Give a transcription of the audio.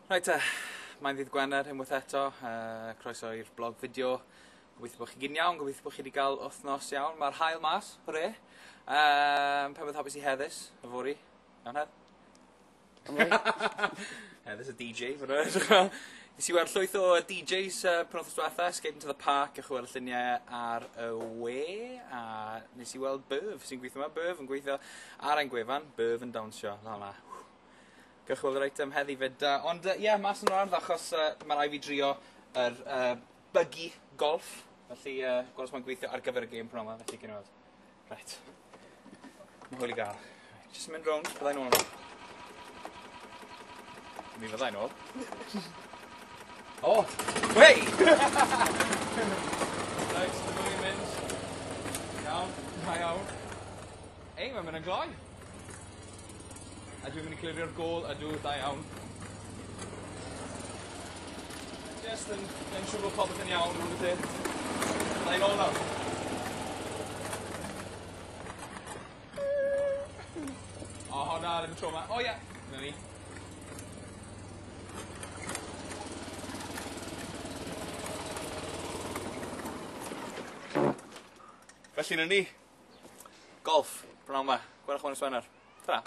Reit te, mae'n ddydd Gwener unwaith eto, croeso i'r blog fideo. Gobeithio bod chi gyd yn iawn, gobeithio bod chi wedi cael wythnos iawn. Mae'r haul mas, hwre. Penblwydd hapus i Heddus, yfory. Iawn, Hedd? Heddus y DJ, fod yn edrych fel. Nes i weld llwyth o DJs penwythnos diwetha, Escape into the Park, a chweld y lluniau ar y we, a nes i weld Berf sy'n gweithio yma, Berf yn gweithio ar ein gwefan, Berf yn dawnsio, fel 'na. Gewch chi weld yr eitem heddi 'fyd. Ond ie, yeah, mas yn yr ardd achos mae rhaid fi drio yr buggy golf. Felly, gweld os mae'n gweithio ar gyfer y gêm pnawn 'ma, felly gewn ni weld. Right. Mae hwyl i gael. Right, jyst yn mynd rownd, byddai'n ôl yma. Mi fyddai'n ôl. O! Oh, wei! Reit, dyma fi'n mynd. Iawn, da iawn. Ei, mae'n mynd yn gloi. A dwi'n mynd i clirio'r gôl, ydw, da iawn. Just yn yn siŵr bod popeth yn iawn rhwng y peth. Fydda i'n ôl nawr. O, na, ddim y tro 'ma. O ie, 'na ni. Felly 'na ni. Golff, prynawn 'ma. Gwelwch chi nos Wener. Tara.